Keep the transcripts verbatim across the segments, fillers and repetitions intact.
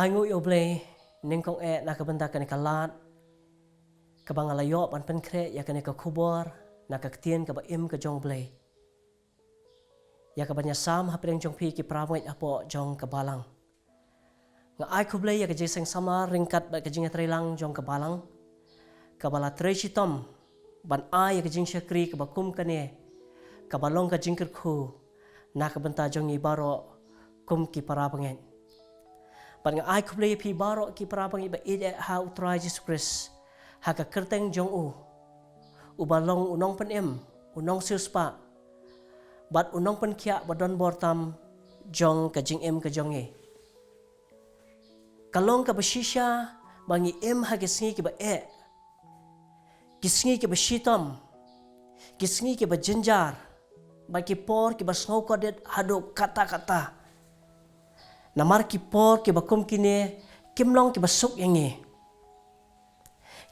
Ai nguh ïa U Blei, nyngkong eh na ka bynta kane ka lad kaba nga la ïoh ban pynkhreh ïa kane ka khubor na ka ktien kaba im ka jong U Blei, ïa kaba nga sam hapdeng jong phi ki para bangeit hapoh jong ka balang. Nga ai khublei ïa ka jingseng samla ryngkat bad ka jingïatreilang jong ka balang, kaba la trei shitom ban ai ïa ka jingshakri kaba kum kane, kaba long ka jingkyrkhu na ka bynta jong ngi baroh kum ki para bangeit. Bad nga ai khublei ïa phi baroh ki para bangeit ba ïeit eh ha U Trai Jisu Khrist, ha ka kyrteng jong u, uba long u nongpynim, u nongsiewspah, bad u nongpynkhiah ba don bor tam jong ka jingim ka jong ngi. Ka long kaba shisha ba ngi im ha ki sngi kiba eh, ki sngi kiba shitom, ki sngi kiba jynjar, bad ki por kiba sngewkordit haduh katta katta. Namar ki por kiba kum kine kim long kiba suk ïa ngi.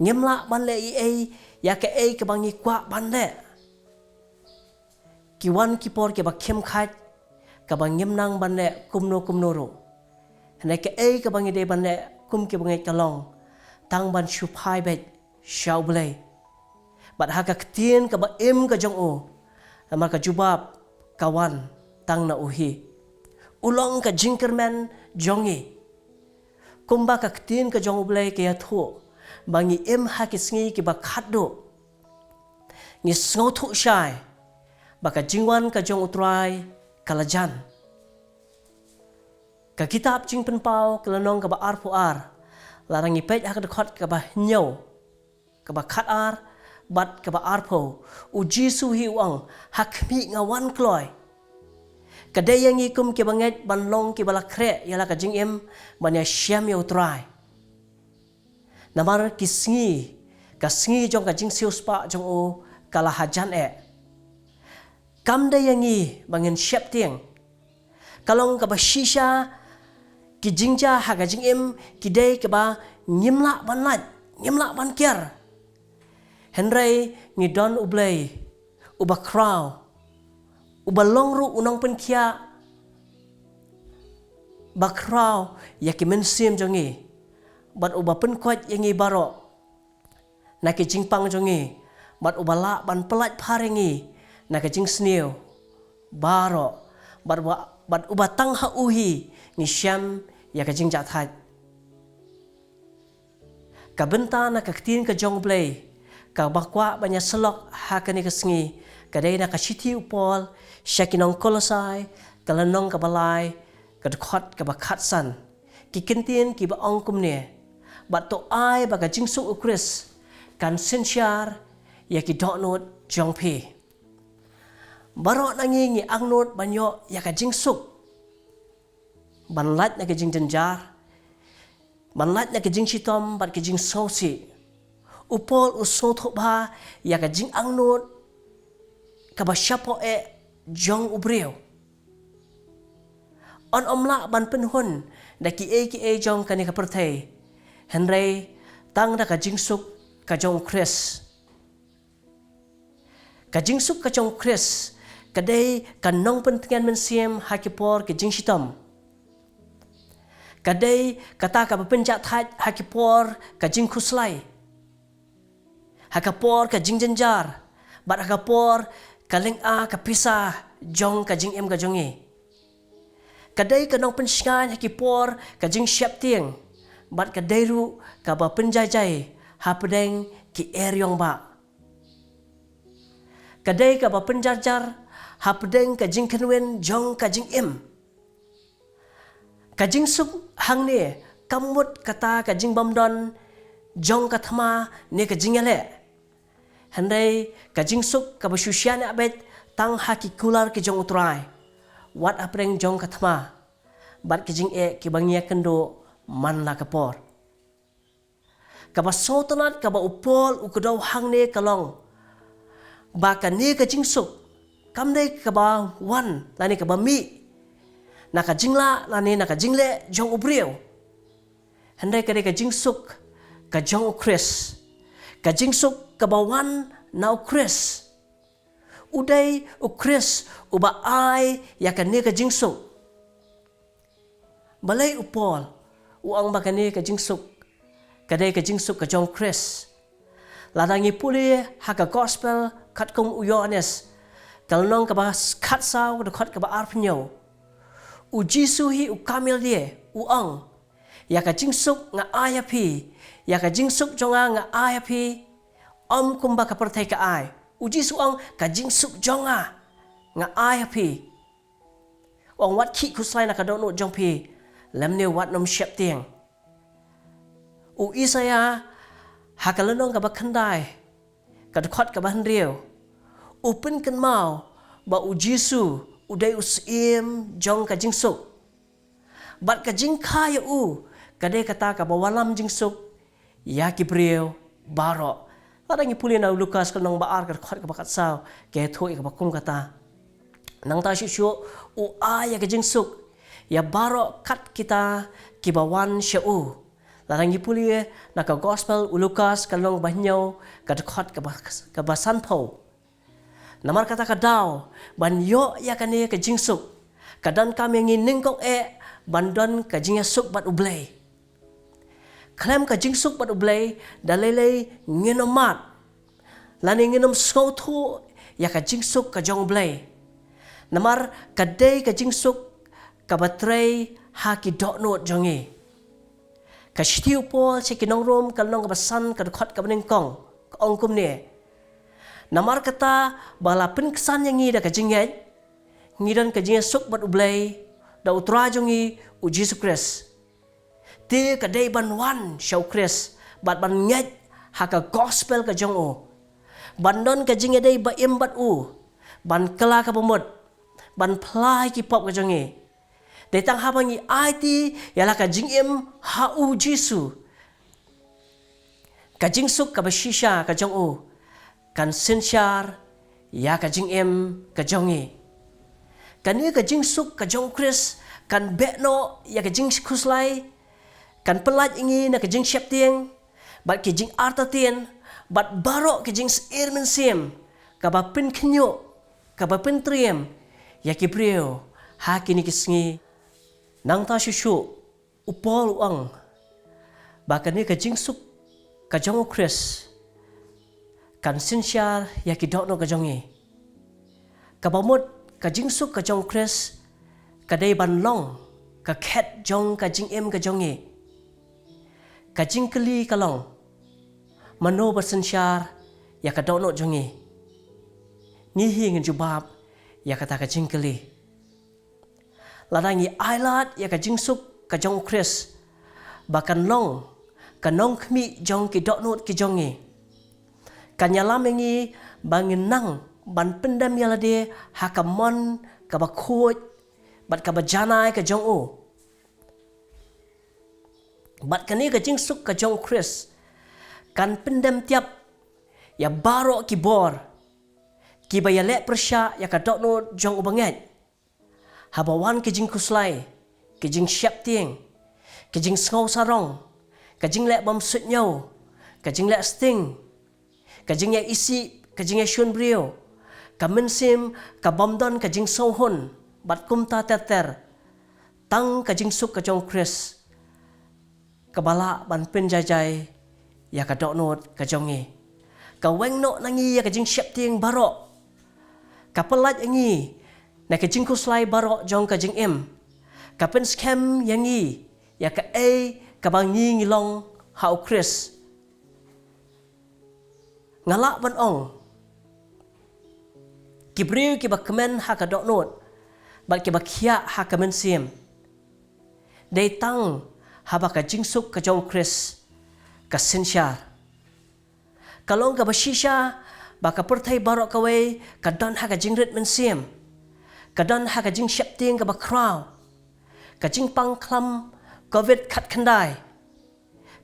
Ngim lah ban leh ei ei ïa kaei kaba ngi kwah ban leh. Ki wan ki por kiba khim khait, kaba ngim nang ban leh kumno kumno ruh. Hynrei kaei kaba ngi dei ban leh kum ki bangeit ka long tang ban shu phai beit sha U Blei bad ha ka ktien kaba im ka jong u, namar ka jubab ka wan tang na u hi. U long ka jingkyrmen jong ngi. Kumba ka ktien ka jong U Blei ka ïathuh, ba ngi im ha ki sngi kiba khatduh, ngi sngewthuh shai ba ka jingwan ka jong U Trai ka la jan. Ka kitab Jingpynpaw ka lynnong kaba arphew ar, lada ngi peit ha ka dkhot kaba hynñiew, kaba khatar bad kaba arphew, U Jisu hi u ong, ha khmih nga wan kloi. Ka dei ïa ngi kum ki bangeit ban long kiba la khreh ïa la ka jingim ban ïashem ïa U Trai. Namar ki sngi, ka sngi jong ka jingsiewspah jong u ka la hajan eh. Kam dei ïa ngi ba ngin sheptieng. Ka long kaba shisha, ki jingjia ha ka jingim ki dei kaba ngim lah ban lait, ngim lah ban kiar. Hynrei ngi don U Blei uba khraw, uba long ruh u nongpynkhiah ba khraw ïa ki mynsiem jong ngi, bad uba pynkoit ïa ngi baroh na ki jingpang jong ngi, bad uba lah ban pyllait phar ïa ngi na ki jingsniew baroh, bad uba, bad uba tang ha u hi ngi shem ïa ka jingjahthait. Ka bynta na ka ktien ka jong U Blei kaba kwah ban ïasyllok ha kane ka sngi, ka dei na ka shithi u Paul sha ki nong Kolosai, ka lynnong kaba lai, ka dkhot kaba khatsan. Ki kyntien kiba ong kumne: Bad to ai ba ka jingsuk U Khrist kan synshar ïa ki dohnud jong phi. Baroh na ngi ngi angnud ban ïoh ïa ka jingsuk, ban lait na ki jingjynjar, ban lait na ki jingshitom bad ki jingsngewsih. U Paul u sngewthuh bha ïa ka jingangnud kaba shapoh eh jong u briew. Un ym lah ban pynhun da kiei kiei jong kane ka pyrthei, hynrei tang da ka jingsuk ka jong U Khrist. Ka jingsuk ka jong U Khrist ka dei ka nongpyntngen mynsiem ha ki por ki jingshitom. Ka dei kata kaba pynjahthait ha ki por ka jingkhuslai, ha ka por ka jingjynjar, bad ha ka por ka lynga ka pisa jong ka jingim ka jong ngi. Ka dei ka nongpynshngaiñ ha ki por ka jingsheptieng, bad ka dei ruh kaba pynjaijai hapdeng ki eriong bah. Ka dei kaba pynjarjar hapdeng ka jingkynwin jong ka jingim. Ka jingsuk hangne kam mut kata ka jingbymdon jong ka thma ne ka jingïaleh. Hynrei ka jingsuk kaba shu shaniah beit tang ha ki kular ki jong U Trai, wat hapdeng jong ka thma bad ki jingeh kiba ngi ïakynduh man la ka por. Kaba sngewtynnat kaba u Paul u kdew hangne ka long ba kane ka jingsuk kam dei kaba wan lane kaba mih na ka jinglah lane na ka jingleh jong u briew. Hynrei ka dei ka jingsuk ka jong U Khrist, ka jingsuk kaba wan na U Khrist. U dei U Khrist uba ai ïa kane ka jingsuk. Balei u Paul U ong ba kane ka jingsuk ka dei ka jingsuk ka jong u Khrist. Lada ngi pule ha ka gospel katkum u Ïoannis, ka lynnong kaba khatsaw, ka dkhot kaba arphew hynñiew, u Jisu hi u kam ïalade, u ong, ïa ka jingsuk nga ai ha phi, ïa ka jingsuk jong nga nga ai ha phi, ym kumba ka pyrthei ka ai. U Jisu u ong, ka jingsuk jong nga nga ai ha phi. U ong, wat khih khuslai na ka dohnud jong phi, lymne wat nym sheptieng. U Isaïah ha ka lynnong kaba khyndai, ka dkhot kaba hynriew, u pynkynmaw ba u Jisu u dei u syiem jong ka jingsuk. Bad ka jingkha ïa u ka dei kata kaba wallam jingsuk ïa ki briew baroh. Lada ngi pule na u Lukas ka lynnong ba ar, ka dkhot kaba khatsaw, ka ïathuh ïa kaba kum kata. Nangta shuh shuh u ai ïa ka jingsuk ïa baroh kat kita kiba wan sha u. Lada ngi pule na ka gospel u Lukas ka lynnong ba hynñiew, ka dkhot kaba, kaba sanphew. Namar kata ka daw ban ïoh ïa kane ka jingsuk, ka donkam ïa ngi nyngkong eh ban don ka jingïasuk bad U Blei. Khlem ka jingsuk bad U Blei, da lei lei ngin ym mad, lane ngin ym sngewthuh ïa ka jingsuk ka jong U Blei. Namar ka dei ka jingsuk kaba trei ha ki dohnud jong ngi. Ka shithi u Paul sha ki nong Rom ka lynnong kaba san, ka dkhot kaba nyngkong, ka ong kumne: Namar kata ba la pynksan ïa ngi da ka jingngeit, ngi don ka jingïasuk bad U Blei da U Trai jong ngi u Jisu Khrist. Te ka dei ban wan sha u Khrist bad ban ngeit ha ka gospel ka jong u, ban don ka jingïadei ba im bad u, ban kylla kaba mut, ban phla ïa ki pop ka jong ngi. Dei tang haba ngi aiti ïa la ka jingim ha u Jisu, ka jingsuk kaba shisha ka jong u kan synshar ïa ka jingim ka jong ngi. Kane ka jingsuk ka jong u Khrist kan beh noh ïa ka jingkhuslai, kan pyllait ïa ngi na ka jingsheptieng bad ki jingartatien bad baroh ki jingsyier mynsiem kaba pynkhynñiuh, kaba pyntriem ïa ki briew ha kine ki sngi. Nangta shuh shuh u Paul u ong ba kane ka jingsuk ka jong u Khrist kan synshar ïa ki dohnud ka jong ngi. Kaba mut, ka jingsuk ka jong u Khrist ka dei ban long ka khet jong ka jingim ka jong ngi. Ka jingkylli ka long, mano ba synshar ïa ka dohnud jong ngi? Ngi hi ngin jubab ïa kata ka jingkylli. Lada ngi ailad ïa ka jingsuk ka jong u Khrist ba kan long ka nongkhmih jong ki dohnud ki jong ngi, kan ïalam ïa ngi ba ngin nang ban pyndem ïa lade ha ka mon kaba khuid bad kaba janai ka jong u. Bad kane ka jingsuk ka jong u Khrist kan pyndem tiap ïa baroh ki bor kiba ïaleh pyrshah ïa ka dohnud jong u bangeit. Haba wan ki jingkhuslai, ki jingsheptieng, ki jingsngew sarong, ka jingleh bymsuidñiew, ka jingleh sting, ka jingïaisih, ka jingïashun briew, ka mynsiem ka bym don ka jingsngewhun, bad kumta ter ter, tang ka jingsuk ka jong u Khrist kaba lah ban pynjaijai ïa ka dohnud ka jong ngi. Ka weng noh na ngi ïa ka jingsheptieng baroh. Ka pyllait ïa ngi na ka jingkhuslai baroh jong ka jingim. Ka pynskhem ïa ngi ïa kaei kaba ngi ngi long ha u Khrist. Nga lah ban ong, ki briew kiba kmen ha ka dohnud bad kiba khiah ha ka mynsiem, dei tang haba ka jingsuk ka jong u Khrist ka synshar. Ka long kaba shisha ba ka pyrthei baroh kawei ka don ha ka jingrit mynsiem, ka don ha ka jingsheptieng kaba khraw. Ka jingpang khlam covid khatkhyndai,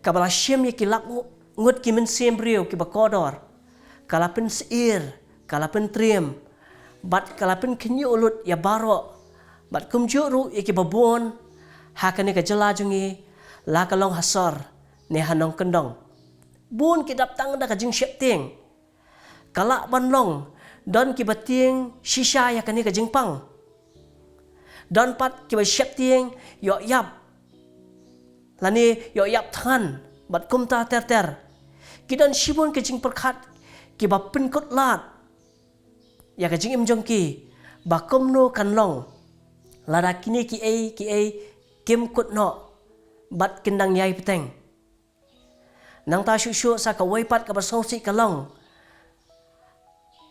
kaba la shim ïa ki lak ngut ki mynsiem briew kiba kordor, ka la pynsyier, ka la pyntriem, bad ka la pynkhynñiuh lut ïa baroh, bad kumjuh ruh ïa kiba bun ha kane ka jylla jong ngi, la ka long ha sor ne ha nongkyndong. Bun ki dap tang da ka jingsheptieng. Ka lah ban long don kiba tieng shisha ïa kane ka jingpang. Don pat kiba sheptieng ïoh ïap. lane ïoh ïap thngan bad kumta ter ter. Ki don shibun ki jingpyrkhat kiba pynkut lad ïa ka jingim jong ki ba kumno kan long lada kine kiei kiei kim kut noh bad kin dang ïai bteng. Nangta shuh shuh sa kawei pat kaba sngewsih ka long,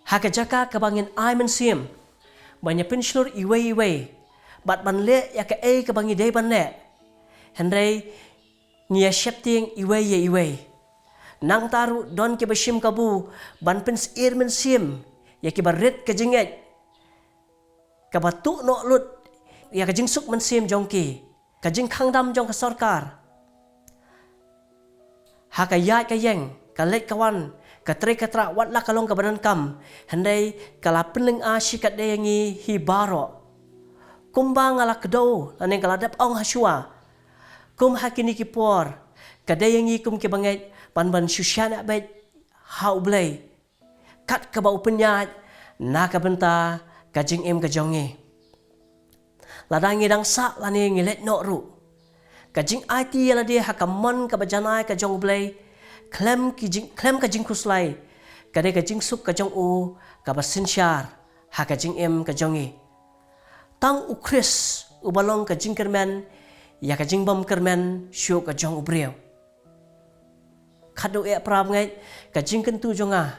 ha ka jaka kaba ngin ai mynsiem ban ïa pynshlur iwei iwei bad ban leh ïa kaei kaba ngi dei ban leh, hynrei ngi ïa sheptieng iwei ïa iwei. Nangta ruh don kiba shim kabu ban pynsyier mynsiem ïa kiba rit ka jingngeit, kaba tuh noh lut ïa ka jingsuk mynsiem jong ki, ka jingkhang dam jong ka sorkar. Ha ka ïaid ka ïeng, ka leit ka wan, ka trei ka trah, wat la ka long kaba donkam, hynrei ka la pynlyngngoh shi katdei ïa ngi hi baroh. Kumba nga la kdew lane nga la dep ong ha shuwa, kum ha kine ki por ka dei ïa ngi kum kiba ngeit ban ban shu shaniah beit ha U Blei kat kaba u pynïaid na ka bynta ka jingim ka jong ngi. Lada ngi dang sah lane ngi leit noh ruh, ka jingaiti ïa lade ha ka mon kaba janai ka jong U Blei khlem ki jing, khlem ka jingkhuslai, ka dei ka jingsuk ka jong u kaba synshar ha ka jingim ka jong ngi. Tang U Khrist uba long ka jingkyrmen ïa ka jingbym kyrmen shuh ka jong u briew. Khatduh eh para bangeit, ka jingkyntu jong nga,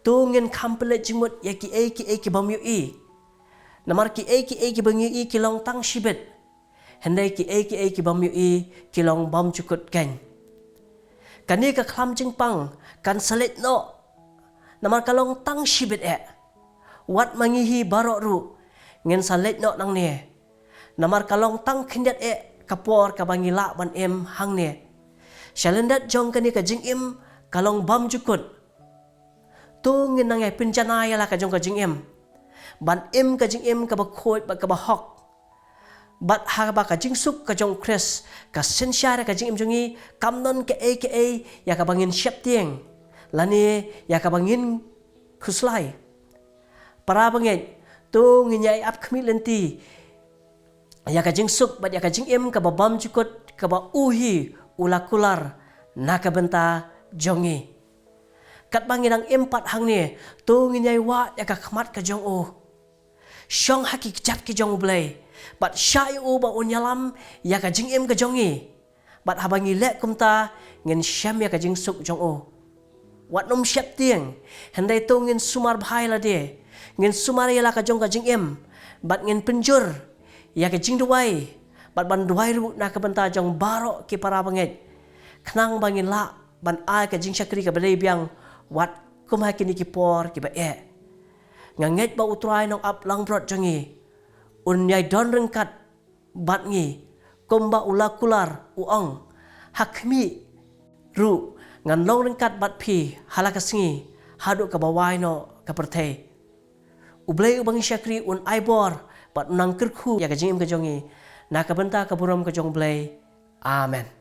to ngin kham pynleit jingmut ïa kiei kiei kibym ïohi. Namar kiei kiei kibym ïohi ki long tang shibit, hynrei kiei kiei kibym ïohi ki long bymjukut keiñ. Kane ka khlam jingpang kan sa leit noh, namar ka long tang shibit eh. Wat ma ngi hi baroh ruh ngin sa leit noh nangne, namar ka long tang khyndiat eh ka por kaba ngi lah ban im hangne. Shalyndet jong kane ka jingim ka long bymjukut. To ngin nang ïai pynjanai ïa la ka jong ka jingim ban im ka jingim kaba khuid bad kaba hok. Bad haba ka jingsuk ka jong U Khrist ka synshar ïa ka jingim jong ngi, kam don kaei kaei ïa kaba ngin sheptieng lane ïa kaba ngin khuslai. Para bangeit, to ngin ïai ap khmih lynti ïa ka jingsuk bad ïa ka jingim kaba bymjukut kaba u hi u la kular na ka bynta jong ngi. Katba ngi dang im pat hangne, to ngin ïai wad ïa ka khmat ka jong u. Shong ha ki kjat ki jong U Blei bad shah ïa u ba un ïalam ïa ka jingim ka jong ngi. Bad haba ngi leh kumta, ngin shem ïa ka jingsuk jong u. Wat nym sheptieng, hynrei to ngin sumar bha ïa lade, ngin sumar ïa la ka jong ka jingim bad ngin pynjur ïa ka jingduwai bad ban duwai ruh na ka bynta jong baroh ki para bangeit, khnang ba ngin lah ban ai ka jingshakri kaba dei biang wat kum ha kine ki por kiba eh. Nga ngeit ba U Trai Nongap Langbrot jong ngi un ïai don ryngkat bad ngi, kumba u la kular u ong, ha khmih ruh ngan long ryngkat bad phi ha la ka sngi haduh kaba wai noh ka pyrthei. U Blei uba ngi shakri un ai bor bad un nang kyrkhu ïa ka jingim ka jong ngi na ka bynta ka burom ka jong U Blei. Amen.